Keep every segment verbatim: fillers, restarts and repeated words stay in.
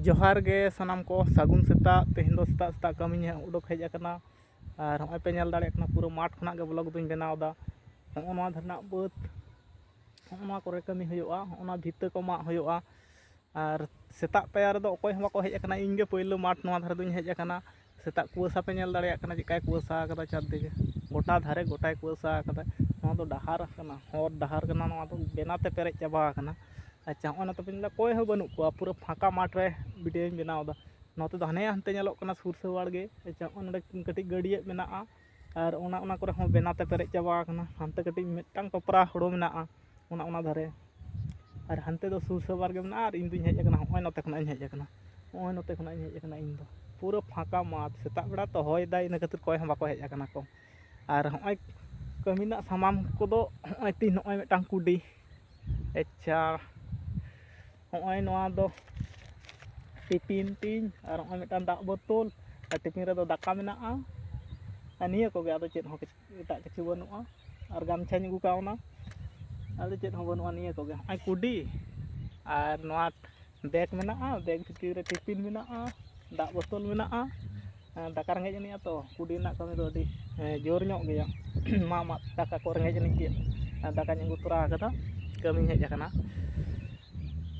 ᱡᱚᱦᱟᱨ ᱜᱮ ᱥᱟᱱᱟᱢ ᱠᱚ, ᱥᱟᱹᱜᱩᱱ ᱥᱮᱛᱟᱜ᱾ ᱛᱮᱦᱮᱧ ᱫᱚ ᱥᱮᱛᱟᱜ ᱥᱮᱛᱟᱜ ᱠᱟᱹᱢᱤᱧ ᱩᱰᱩᱠ ᱦᱮᱡ ᱟᱠᱟᱱᱟ᱾ ᱟᱨ ᱦᱚᱸᱜᱼᱚᱭ ᱯᱮ ᱧᱮᱞ ᱫᱟᱲᱮᱭᱟᱜ ᱠᱟᱱᱟ, ᱯᱩᱨᱟᱹ ᱢᱟᱴᱷ ᱠᱷᱚᱱᱟᱜ ᱜᱮ ᱵᱞᱚᱜ ᱫᱚᱧ ᱵᱮᱱᱟᱣ ᱮᱫᱟ᱾ ᱦᱚᱸᱜᱼᱚ ᱱᱚᱣᱟ ᱫᱷᱟᱨᱮᱱᱟᱜ ᱵᱟᱹᱫᱽ, ᱦᱚᱸᱜᱼᱚ ᱱᱚᱣᱟ ᱠᱚᱨᱮ ᱠᱟᱹᱢᱤ ᱦᱩᱭᱩᱜᱼᱟ, ᱦᱚᱸᱜᱼᱚ ᱱᱚᱣᱟ ᱵᱷᱤᱛᱟᱹ ᱠᱚ ᱢᱟᱜ ᱦᱩᱭᱩᱜᱼᱟ᱾ ᱟᱨ ᱥᱮᱛᱟᱜ ᱯᱟᱭᱟᱨ ᱨᱮᱫᱚ ᱚᱠᱚᱭ ᱦᱚᱸ ᱵᱟᱠᱚ ᱦᱮᱡ ᱟᱠᱟᱱᱟ, ᱤᱧ ᱜᱮ ᱯᱳᱭᱞᱳ ᱢᱟᱴᱷ ᱱᱚᱣᱟ ᱫᱷᱟᱨᱮ ᱫᱚᱧ ᱦᱮᱡ ᱟᱠᱟᱱᱟ᱾ ᱥᱮᱛᱟᱜ ᱠᱩᱣᱟᱹᱥᱟ ᱯᱮ ᱧᱮᱞ ᱫᱟᱲᱮᱭᱟᱜ ᱠᱟᱱᱟ, ᱪᱮᱫᱠᱟᱭ ᱠᱩᱣᱟᱹᱥᱟ ᱟᱠᱟᱫᱟ ᱪᱟᱨᱫᱤᱠᱮ, ᱜᱚᱴᱟ ᱫᱷᱟᱨᱮ ᱜᱚᱴᱟᱭ ᱠᱩᱣᱟᱹᱥᱟ ᱟᱠᱟᱫᱟ᱾ ᱱᱚᱣᱟ ᱫᱚ ᱰᱟᱦᱟᱨ ᱠᱟᱱᱟ, ᱦᱚᱨ ᱰᱟᱦᱟᱨ ᱠᱟᱱᱟ, ᱱᱚᱣᱟ ᱫᱚ ᱵᱮᱱᱟ ᱛᱮ ᱯᱮᱨᱮᱡ ᱪᱟᱵᱟ ᱟᱠᱟᱱᱟ᱾ ᱟᱪᱪᱷᱟ, ᱦᱚᱸᱜᱼᱚᱭ ᱱᱚᱛᱮ ᱯᱮ ᱧᱮᱞ ᱮᱫᱟ, ᱚᱠᱚᱭ ᱦᱚᱸ ᱵᱟᱹᱱᱩᱜ ᱠᱚᱣᱟ, ᱯᱩᱨᱟᱹ ᱯᱷᱟᱸᱠᱟ ᱢᱟᱴᱷ ᱨᱮ ᱵᱷᱤᱰᱤᱭᱳᱧ ᱵᱮᱱᱟᱣ ᱮᱫᱟ᱾ ᱱᱚᱛᱮ ᱫᱚ ᱦᱟᱱᱮ ᱦᱟᱱᱛᱮ ᱧᱮᱞᱚᱜ ᱠᱟᱱᱟ ᱥᱩᱨ ᱥᱟᱹᱣᱟᱲ ᱜᱮ᱾ ᱟᱪᱪᱷᱟ, ᱦᱚᱸᱜᱼᱚᱭ ᱱᱚᱰᱮ ᱠᱟᱹᱴᱤᱡ ᱜᱟᱹᱰᱭᱟᱹ ᱢᱮᱱᱟᱜᱼᱟ, ᱟᱨ ᱚᱱᱟ, ᱚᱱᱟ ᱠᱚᱨᱮ ᱦᱚᱸ ᱵᱮᱱᱟ ᱛᱮ ᱯᱮᱨᱮᱡ ᱪᱟᱵᱟ ᱟᱠᱟᱱᱟ᱾ ᱦᱟᱱᱛᱮ ᱠᱟᱹᱴᱤᱡ ᱢᱤᱫᱴᱟᱝ ᱴᱚᱯᱨᱟ ᱦᱳᱲᱳ ᱢᱮᱱᱟᱜᱼᱟ, ᱚᱱᱟ, ᱚᱱᱟ ᱫᱷᱟᱨᱮ᱾ ᱟᱨ ᱦᱟᱱᱛᱮ ᱫᱚ ᱥᱩᱨ ᱥᱟᱹᱣᱟᱲ ᱜᱮ ᱢᱮᱱᱟᱜᱼᱟ, ᱟᱨ ᱤᱧ ᱫᱩᱧ ᱦᱮᱡ ᱟᱠᱟᱱᱟ, ᱦᱚᱸᱜᱼᱚᱭ ᱱᱚᱛᱮ ᱠᱷᱚᱱᱟᱜ ᱤᱧ ᱦᱮᱡ ᱟᱠᱟᱱᱟ, ᱦᱚᱸᱜᱼᱚᱭ ᱱᱚᱛᱮ ᱠᱷᱚᱱᱟᱜ ᱤᱧ ᱦᱮᱡ ᱟᱠᱟᱱᱟ᱾ ᱤᱧ ᱫᱚ ᱯᱩᱨᱟᱹ ᱯᱷᱟᱸᱠᱟ ᱢᱟᱴᱷ, ᱥᱮᱛᱟᱜ ᱵᱮᱲᱟ ᱛᱚ ᱦᱚᱭ ᱫᱟᱭ, ᱤᱱᱟᱹ ᱠᱷᱟᱹᱛᱤᱨ ᱚᱠᱚᱭ ᱦᱚᱸ ᱵᱟᱠᱚ ᱦᱮᱡ ᱟᱠᱟᱱᱟ ᱠᱚ᱾ ᱟᱨ ᱦᱚᱸᱜᱼᱚᱭ ᱠᱟᱹᱢᱤ ᱨᱮᱱᱟᱜ ᱥᱟᱢᱟᱱ ᱠᱚᱫᱚ ᱦᱚᱸᱜᱼᱚᱭ ᱛᱤᱧ, ᱱᱚᱜᱼᱚᱭ ᱢᱤᱫᱴᱟᱝ ᱠᱩᱰᱤ᱾ ᱟᱪᱪᱷᱟ, ᱦᱚᱸᱜᱼᱚᱭ ᱱᱚᱣᱟ ᱫᱚ ᱴᱤᱯᱤᱱ ᱛᱤᱧ, ᱟᱨ ᱦᱚᱸᱜᱼᱚᱭ ᱢᱤᱫᱴᱟᱝ ᱫᱟᱜ ᱵᱳᱛᱳᱞ, ᱟᱨ ᱴᱤᱯᱤᱱ ᱨᱮᱫᱚ ᱫᱟᱠᱟ ᱢᱮᱱᱟᱜᱼᱟ, ᱟᱨ ᱱᱤᱭᱟᱹ ᱠᱚᱜᱮ, ᱟᱫᱚ ᱪᱮᱫ ᱦᱚᱸ ᱠᱤᱪᱷᱩ, ᱮᱴᱟᱜ ᱠᱤᱪᱷᱩ ᱵᱟᱹᱱᱩᱜᱼᱟ᱾ ᱟᱨ ᱜᱟᱢᱪᱷᱟᱧ ᱟᱹᱜᱩ ᱠᱟᱣᱱᱟ, ᱟᱫᱚ ᱪᱮᱫ ᱦᱚᱸ ᱵᱟᱹᱱᱩᱜᱼᱟ, ᱱᱤᱭᱟᱹ ᱠᱚᱜᱮ᱾ ᱦᱚᱸᱜᱼᱚᱭ ᱠᱩᱰᱤ, ᱟᱨ ᱱᱚᱣᱟ ᱵᱮᱜᱽ ᱢᱮᱱᱟᱜᱼᱟ, ᱵᱮᱜᱽ ᱵᱷᱤᱛᱤᱨ ᱨᱮ ᱴᱤᱯᱤᱱ ᱢᱮᱱᱟᱜᱼᱟ, ᱫᱟᱜ ᱵᱳᱛᱳᱞ ᱢᱮᱱᱟᱜᱼᱟ᱾ ᱦᱮᱸ, ᱫᱟᱠᱟ ᱨᱮᱸᱜᱮᱡ ᱟᱹᱱᱤᱡᱼᱟ ᱛᱚ, ᱠᱩᱰᱤ ᱨᱮᱱᱟᱜ ᱠᱟᱹᱢᱤ ᱫᱚ ᱟᱹᱰᱤ, ᱦᱮᱸ, ᱡᱳᱨ ᱧᱚᱜ ᱜᱮᱭᱟ᱾ ᱢᱟ, ᱢᱟ, ᱫᱟᱠᱟ ᱠᱚ ᱨᱮᱸᱜᱮᱡ ᱟᱹᱱᱤᱡ ᱜᱮ᱾ ᱟᱨ ᱫᱟᱠᱟᱧ ᱟᱹᱜᱩ ᱛᱚᱨᱟ ᱟᱠᱟᱫᱟ, ᱠᱟᱹᱢᱤᱧ ᱦᱮᱡ ᱟᱠᱟᱱᱟ᱾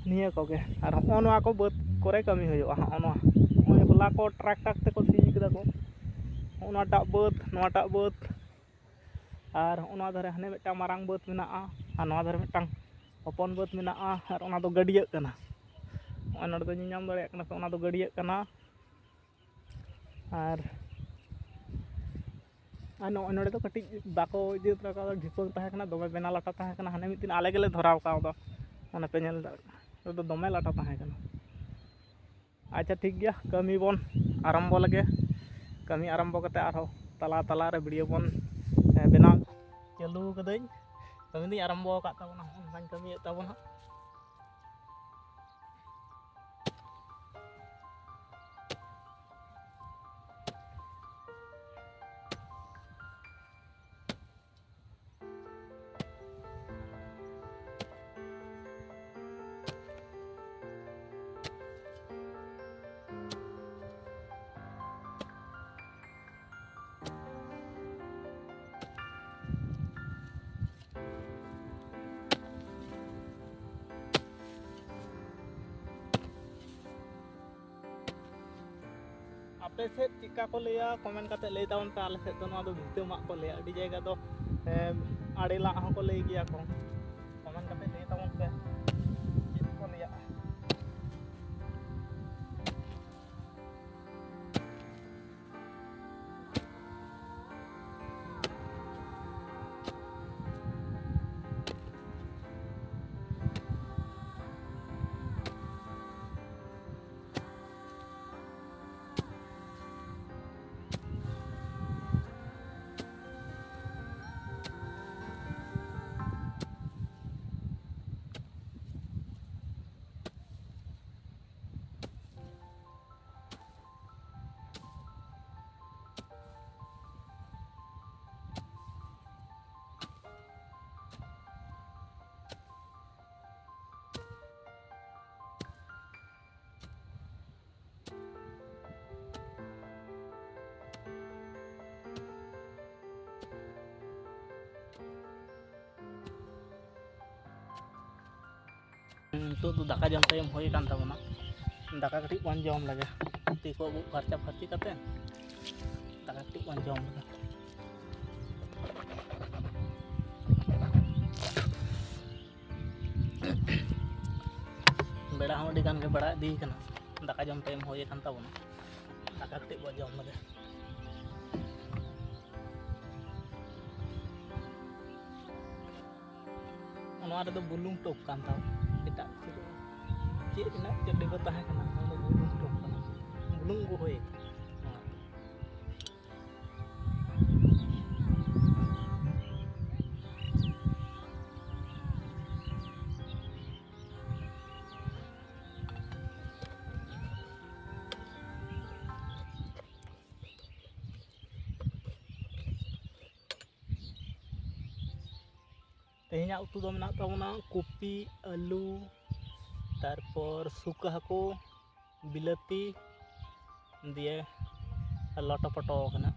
ᱱᱤᱭᱟᱹ ᱠᱚᱜᱮ᱾ ᱟᱨ ᱦᱚᱸᱜᱼᱚ ᱱᱚᱣᱟ ᱠᱚ ᱵᱟᱹᱫᱽ ᱠᱚᱨᱮ ᱠᱟᱹᱢᱤ ᱦᱩᱭᱩᱜᱼᱟ᱾ ᱦᱚᱸᱜᱼᱚ ᱱᱚᱣᱟ, ᱱᱚᱜᱼᱚᱭ ᱦᱚᱞᱟ ᱠᱚ ᱴᱨᱟᱠᱴᱟᱨ ᱛᱮᱠᱚ ᱥᱤ ᱠᱮᱫᱟ ᱠᱚ᱾ ᱦᱚᱸᱜᱼᱚ ᱱᱚᱣᱟᱴᱟᱜ ᱵᱟᱹᱫᱽ, ᱱᱚᱣᱟᱴᱟᱜ ᱵᱟᱹᱫᱽ, ᱟᱨ ᱦᱚᱸᱜᱼᱚ ᱱᱚᱣᱟ ᱫᱷᱟᱨᱮ ᱦᱟᱱᱮ ᱢᱤᱫᱴᱟᱝ ᱢᱟᱨᱟᱝ ᱵᱟᱹᱫᱽ ᱢᱮᱱᱟᱜᱼᱟ, ᱟᱨ ᱱᱚᱣᱟ ᱫᱷᱟᱨᱮ ᱢᱤᱫᱴᱟᱝ ᱦᱚᱯᱚᱱ ᱵᱟᱹᱫᱽ ᱢᱮᱱᱟᱜᱼᱟ, ᱟᱨ ᱚᱱᱟ ᱫᱚ ᱜᱟᱹᱰᱭᱟᱹᱜ ᱠᱟᱱᱟ᱾ ᱱᱚᱜᱼᱚᱭ ᱱᱚᱰᱮ ᱫᱚ ᱧᱮᱞ ᱧᱟᱢ ᱫᱟᱲᱮᱭᱟᱜ ᱠᱟᱱᱟ ᱯᱮ, ᱚᱱᱟ ᱫᱚ ᱜᱟᱹᱰᱭᱟᱹᱜ ᱠᱟᱱᱟ᱾ ᱟᱨ, ᱟᱨ ᱱᱚᱜᱼᱚᱭ ᱱᱚᱰᱮ ᱫᱚ ᱠᱟᱹᱴᱤᱡ ᱵᱟᱠᱚ ᱤᱭᱟᱹ ᱛᱚᱨᱟ ᱠᱟᱣᱫᱟ, ᱰᱷᱤᱯᱟᱹᱝ ᱛᱟᱦᱮᱸ ᱠᱟᱱᱟ, ᱫᱚᱢᱮ ᱵᱮᱱᱟ ᱞᱟᱴᱟ ᱛᱟᱦᱮᱸ ᱠᱟᱱᱟ, ᱦᱟᱱᱮ ᱢᱤᱫ ᱫᱤᱱ ᱟᱞᱮ ᱜᱮᱞᱮ ᱫᱷᱚᱨᱟᱣ ᱠᱟᱣᱫᱟ, ᱚᱱᱮ ᱯᱮ ᱧᱮᱞ ᱫᱟᱲᱮᱭᱟᱜ ᱠᱟᱱᱟ, ᱱᱚᱰᱮ ᱫᱚ ᱫᱚᱢᱮ ᱞᱟᱴᱟ ᱛᱟᱦᱮᱸ ᱠᱟᱱᱟ᱾ ᱟᱪᱪᱷᱟ, ᱴᱷᱤᱠ ᱜᱮᱭᱟ, ᱠᱟᱹᱢᱤ ᱵᱚᱱ ᱟᱨᱟᱢᱵᱚ ᱞᱮᱜᱮ᱾ ᱠᱟᱹᱢᱤ ᱟᱨᱟᱢᱵᱚ ᱠᱟᱛᱮ ᱟᱨᱦᱚᱸ ᱛᱟᱞᱟ ᱛᱟᱞᱟ ᱨᱮ ᱵᱷᱤᱰᱤᱭᱳ ᱵᱚᱱ, ᱮ, ᱵᱮᱱᱟᱣ ᱪᱟᱹᱞᱩ ᱠᱟᱹᱫᱟᱹᱧ᱾ ᱠᱟᱹᱢᱤ ᱫᱚᱧ ᱟᱨᱟᱢᱵᱚ ᱟᱠᱟᱫ ᱛᱟᱵᱚᱱᱟ, ᱦᱚᱸᱜᱼᱚ ᱱᱚᱝᱠᱟᱧ ᱠᱟᱹᱢᱤᱭᱮᱫ ᱛᱟᱵᱚᱱᱟ᱾ ᱟᱯᱮ ᱥᱮᱫ ᱪᱮᱫᱠᱟ ᱠᱚ ᱞᱟᱹᱭᱟ, ᱠᱚᱢᱮᱱᱴ ᱠᱟᱛᱮ ᱞᱟᱹᱭ ᱛᱟᱵᱚᱱ ᱯᱮ᱾ ᱟᱞᱮ ᱥᱮᱫ ᱫᱚ ᱱᱚᱣᱟ ᱫᱚ ᱵᱷᱤᱛᱟᱹ ᱢᱟᱜ ᱠᱚ ᱞᱟᱹᱭᱟ, ᱟᱹᱰᱤ ᱡᱟᱭᱜᱟ ᱫᱚ ᱮᱢ, ᱟᱲᱮ ᱞᱟᱜ ᱦᱚᱸᱠᱚ ᱞᱟᱹᱭ ᱜᱮᱭᱟ ᱠᱚ᱾ ᱠᱚᱢᱮᱱᱴ ᱠᱟᱛᱮ ᱞᱟᱹᱭ ᱛᱟᱵᱚᱱ ᱯᱮ ᱪᱮᱫ ᱠᱚ ᱞᱟᱹᱭᱟ᱾ ᱱᱤᱛᱚᱜ ᱫᱚ ᱫᱟᱠᱟ ᱡᱚᱢ ᱴᱟᱭᱤᱢ ᱦᱩᱭ ᱟᱠᱟᱱ ᱛᱟᱵᱚᱱᱟ᱾ ᱫᱟᱠᱟ ᱠᱟᱹᱴᱤᱡ ᱵᱚᱱ ᱡᱚᱢ ᱞᱮᱜᱮ᱾ ᱛᱤ ᱠᱚ ᱟᱹᱵᱩᱜ ᱯᱷᱟᱨᱪᱟ ᱯᱷᱟᱹᱨᱪᱤ ᱠᱟᱛᱮ ᱫᱟᱠᱟ ᱠᱟᱹᱴᱤᱡ ᱵᱚᱱ ᱡᱚᱢ ᱞᱮᱜᱮ᱾ ᱵᱮᱲᱟ ᱦᱚᱸ ᱟᱹᱰᱤ ᱜᱟᱱ ᱜᱮ ᱵᱮᱲᱟ ᱤᱫᱤ ᱠᱟᱱᱟ᱾ ᱫᱟᱠᱟ ᱡᱚᱢ ᱴᱟᱭᱤᱢ ᱦᱩᱭ ᱟᱠᱟᱱ ᱛᱟᱵᱚᱱᱟ᱾ ᱫᱟᱠᱟ ᱠᱟᱹᱴᱤᱡ ᱵᱚᱱ ᱡᱚᱢ ᱞᱮᱜᱮ᱾ ᱱᱚᱣᱟ ᱨᱮᱫᱚ ᱵᱩᱞᱩᱝ ᱴᱚᱠ ᱠᱟᱱ ᱛᱟᱢᱟ, ᱮᱴᱟᱜ ᱠᱤᱪᱷᱩ ᱫᱚ ᱵᱟᱝ᱾ ᱪᱮᱫ ᱨᱮᱱᱟᱜ ᱪᱚ ᱰᱤᱵᱟᱹ ᱛᱟᱦᱮᱸ ᱠᱟᱱᱟ, ᱱᱚᱣᱟ ᱫᱚ ᱵᱩᱞᱩᱝ ᱴᱚᱠ ᱠᱟᱱᱟ, ᱵᱩᱞᱩᱝ ᱠᱚ ᱦᱩᱭ ᱠᱟᱱᱟ ᱱᱚᱣᱟ ᱨᱮᱫᱚ᱾ ᱛᱮᱦᱮᱧᱟᱜ ᱩᱛᱩ ᱫᱚ ᱢᱮᱱᱟᱜ ᱛᱟᱵᱚᱱᱟ ᱠᱚᱯᱤ, ᱟᱹᱞᱩ, ᱛᱟᱨᱯᱚᱨ ᱥᱩᱠᱟᱹ ᱦᱟᱹᱠᱩ, ᱵᱤᱞᱟᱹᱛᱤ ᱫᱤᱭᱮ ᱞᱚᱴᱚ ᱯᱚᱴᱚ ᱠᱟᱱᱟ᱾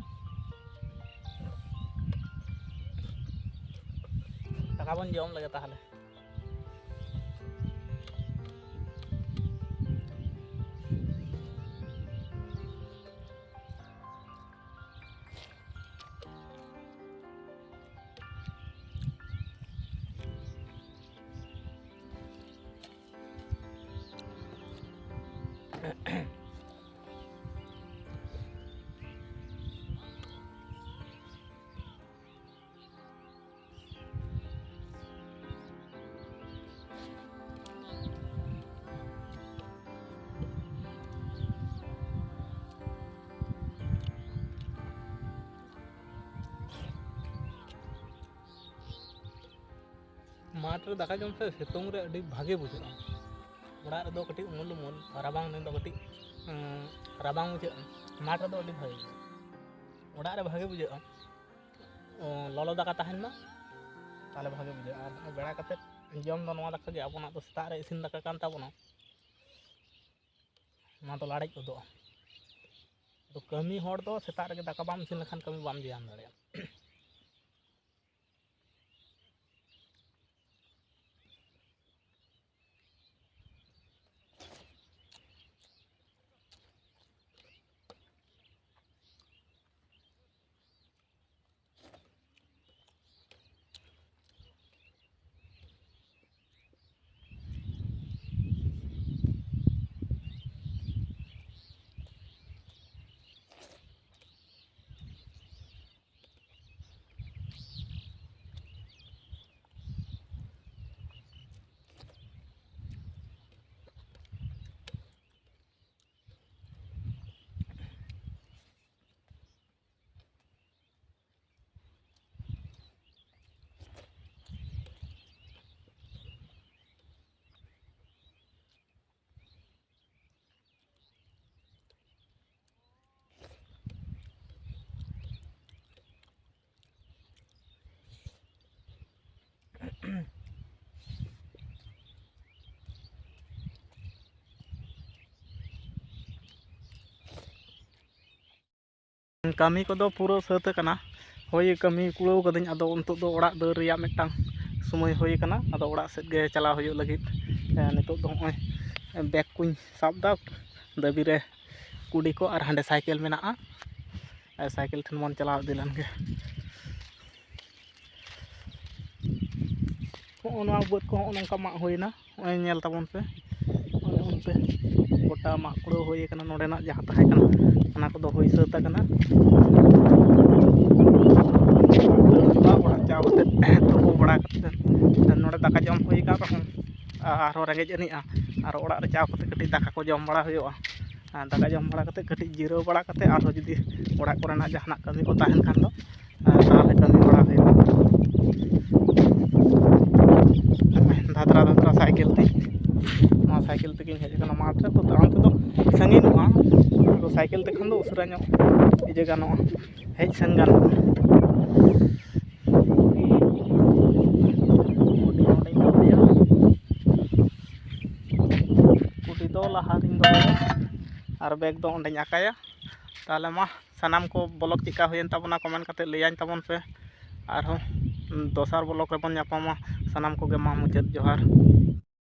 ᱫᱟᱠᱟ ᱵᱚᱱ ᱡᱚᱢ ᱞᱮᱜᱮ ᱛᱟᱦᱚᱞᱮ᱾ ᱢᱟᱴᱷ ᱨᱮ ᱫᱟᱠᱟ ᱡᱚᱢ ᱥᱮ ᱥᱤᱛᱩᱝ ᱨᱮ ᱟᱹᱰᱤ ᱵᱷᱟᱜᱮ ᱵᱩᱡᱷᱟᱹᱜᱼᱟ᱾ ᱚᱲᱟᱜ ᱨᱮᱫᱚ ᱠᱟᱹᱴᱤᱡ ᱩᱢᱩᱞ ᱩᱢᱩᱞ, ᱨᱟᱵᱟᱝ ᱫᱤᱱ ᱫᱚ ᱠᱟᱹᱴᱤᱡ, ᱩᱸ, ᱨᱟᱵᱟᱝ ᱵᱩᱡᱷᱟᱹᱜᱼᱟ᱾ ᱢᱟᱴᱷ ᱨᱮᱫᱚ ᱟᱹᱰᱤ ᱵᱷᱟᱜᱮ ᱵᱩᱡᱷᱟᱹᱜᱼᱟ᱾ ᱚᱲᱟᱜ ᱨᱮ ᱵᱷᱟᱜᱮ ᱵᱩᱡᱷᱟᱹᱜᱼᱟ, ᱩᱸ, ᱞᱚᱞᱚ ᱫᱟᱠᱟ ᱛᱟᱦᱮᱱ ᱢᱟ, ᱛᱟᱦᱚᱞᱮ ᱵᱷᱟᱜᱮ ᱵᱩᱡᱷᱟᱹᱜᱼᱟ᱾ ᱟᱨ ᱱᱚᱜᱼᱚᱭ ᱵᱮᱲᱟ ᱠᱟᱛᱮᱫ ᱡᱚᱢ ᱫᱚ ᱱᱚᱣᱟ ᱫᱟᱠᱟ ᱜᱮ, ᱟᱵᱚᱱᱟᱜ ᱫᱚ ᱥᱮᱛᱟᱜ ᱨᱮ ᱤᱥᱤᱱ ᱫᱟᱠᱟ ᱠᱟᱱ ᱛᱟᱵᱚᱱᱟ, ᱚᱱᱟ ᱫᱚ ᱞᱟᱲᱮᱡ ᱜᱚᱫᱚᱜᱼᱟ᱾ ᱟᱫᱚ ᱠᱟᱹᱢᱤ ᱦᱚᱲ ᱫᱚ ᱥᱮᱛᱟᱜ ᱨᱮᱜᱮ ᱫᱟᱠᱟ ᱵᱟᱢ ᱤᱥᱤᱱ ᱞᱮᱠᱷᱟᱱ ᱠᱟᱹᱢᱤ ᱵᱟᱢ ᱵᱮᱭᱟᱢ ᱫᱟᱲᱮᱭᱟᱜᱼᱟ᱾ ᱠᱟᱹᱢᱤ ᱠᱚᱫᱚ ᱯᱩᱨᱟᱹ ᱥᱟᱹᱛ ᱟᱠᱟᱱᱟ᱾ ᱦᱳᱭ, ᱠᱟᱹᱢᱤ ᱠᱩᱲᱟᱹᱣ ᱠᱟᱹᱫᱟᱹᱧ᱾ ᱟᱫᱚ ᱱᱤᱛᱚᱜ ᱫᱚ ᱚᱲᱟᱜ ᱫᱟᱹᱲ ᱨᱮᱭᱟᱜ ᱢᱤᱫᱴᱟᱝ ᱥᱚᱢᱚᱭ ᱦᱩᱭ ᱟᱠᱟᱱᱟ᱾ ᱟᱫᱚ ᱚᱲᱟᱜ ᱥᱮᱫ ᱜᱮ ᱪᱟᱞᱟᱣ ᱦᱩᱭᱩᱜ ᱞᱟᱹᱜᱤᱫ᱾ ᱮ, ᱱᱤᱛᱚᱜ ᱫᱚ ᱱᱚᱜᱼᱚᱭ ᱵᱮᱜᱽ ᱠᱚᱧ ᱥᱟᱵ ᱮᱫᱟ, ᱫᱟᱹᱵᱤ ᱨᱮ ᱠᱩᱰᱤ ᱠᱚ ᱟᱨ ᱦᱟᱸᱰᱮ ᱥᱟᱭᱠᱮᱞ ᱢᱮᱱᱟᱜᱼᱟ᱾ ᱮ, ᱥᱟᱭᱠᱮᱞ ᱴᱷᱮᱱ ᱵᱚᱱ ᱪᱟᱞᱟᱣ ᱤᱫᱤ ᱞᱮᱱ ᱜᱮ᱾ ᱦᱚᱸᱜᱼᱚ ᱱᱚᱣᱟ ᱵᱟᱹᱫᱽ ᱠᱚ ᱦᱚᱸᱜᱼᱚ ᱱᱚᱝᱠᱟ ᱢᱟᱜ ᱦᱩᱭᱱᱟ᱾ ᱱᱚᱜᱼᱚᱭ ᱧᱮᱞ ᱛᱟᱵᱚᱱ ᱯᱮ, ᱚᱱᱮ ᱚᱱᱛᱮ ᱜᱚᱴᱟ ᱢᱟᱜ ᱠᱩᱲᱟᱹᱣ ᱦᱩᱭ ᱟᱠᱟᱱᱟ, ᱱᱚᱰᱮᱱᱟᱜ ᱡᱟᱦᱟᱸ ᱛᱟᱦᱮᱸ ᱠᱟᱱᱟ ᱚᱱᱟ ᱠᱚᱫᱚ ᱦᱩᱭ ᱥᱟᱹᱛ ᱟᱠᱟᱱᱟ᱾ ᱚᱲᱟᱜ ᱪᱟᱣ ᱠᱟᱛᱮ, ᱛᱩᱯᱩ ᱵᱟᱲᱟ ᱠᱟᱛᱮ, ᱱᱚᱰᱮ ᱫᱟᱠᱟ ᱡᱚᱢ ᱦᱩᱭ ᱟᱠᱟᱱ ᱨᱮᱦᱚᱸ ᱟᱨᱦᱚᱸ ᱨᱮᱸᱜᱮᱡ ᱟᱹᱱᱤᱡᱼᱟ᱾ ᱟᱨ ᱚᱲᱟᱜ ᱨᱮ ᱪᱟᱣ ᱠᱟᱛᱮ ᱠᱟᱹᱴᱤᱡ ᱫᱟᱠᱟ ᱠᱚ ᱡᱚᱢ ᱵᱟᱲᱟ ᱦᱩᱭᱩᱜᱼᱟ᱾ ᱟᱨ ᱫᱟᱠᱟ ᱡᱚᱢ ᱵᱟᱲᱟ ᱠᱟᱛᱮ, ᱠᱟᱹᱴᱤᱡ ᱡᱤᱨᱟᱹᱣ ᱵᱟᱲᱟ ᱠᱟᱛᱮ, ᱟᱨᱦᱚᱸ ᱡᱩᱫᱤ ᱚᱲᱟᱜ ᱠᱚᱨᱮᱱᱟᱜ ᱡᱟᱦᱟᱱᱟᱜ ᱠᱟᱹᱢᱤ ᱠᱚ ᱛᱟᱦᱮᱱ ᱠᱷᱟᱱ ᱫᱚ, ᱟᱨ ᱛᱟᱦᱚᱞᱮ ᱠᱟᱹᱢᱤ ᱵᱟᱲᱟ ᱦᱩᱭᱩᱜᱼᱟ᱾ ᱫᱷᱟᱫᱨᱟ ᱫᱷᱟᱫᱨᱟ ᱥᱟᱭᱠᱮᱞ ᱛᱮ, ᱱᱚᱣᱟ ᱥᱟᱭᱠᱮᱞ ᱛᱮᱜᱮᱧ ᱦᱮᱡ ᱟᱠᱟᱱᱟ ᱢᱟᱴᱷ ᱨᱮ᱾ ᱛᱚ, ᱛᱟᱲᱟᱢ ᱛᱮᱫᱚ ᱥᱟᱺᱜᱤᱧᱚᱜᱼᱟ, ᱟᱫᱚ ᱥᱟᱭᱠᱮᱞ ᱛᱮᱠᱷᱟᱱ ᱫᱚ ᱩᱥᱟᱹᱨᱟ ᱧᱚᱜ ᱤᱭᱟᱹ ᱜᱟᱱᱚᱜᱼᱟ, ᱦᱮᱡ ᱥᱮᱱ ᱜᱟᱱᱚᱜᱼᱟ᱾ ᱠᱩᱰᱤ ᱫᱚ ᱞᱟᱦᱟ ᱨᱤᱧ ᱫᱚᱦᱚᱭᱟ ᱟᱨ ᱵᱮᱜᱽ ᱫᱚ ᱚᱸᱰᱮᱧ ᱟᱠᱟᱭᱟ᱾ ᱛᱟᱦᱚᱞᱮ ᱢᱟ, ᱥᱟᱱᱟᱢ ᱠᱚ ᱵᱞᱚᱜ ᱪᱮᱫᱠᱟ ᱦᱩᱭᱮᱱ ᱛᱟᱵᱚᱱᱟ, ᱠᱚᱢᱮᱱᱴ ᱠᱟᱛᱮ ᱞᱟᱹᱭᱟᱹᱧ ᱛᱟᱵᱚᱱ ᱯᱮ᱾ ᱟᱨᱦᱚᱸ ᱫᱚᱥᱟᱨ ᱵᱞᱚᱜ ᱨᱮᱵᱚᱱ ᱧᱟᱯᱟᱢᱟ᱾ ᱥᱟᱱᱟᱢ ᱠᱚᱜᱮ ᱢᱟ, ᱢᱩᱪᱟᱹᱫ ᱡᱚᱦᱟᱨ᱾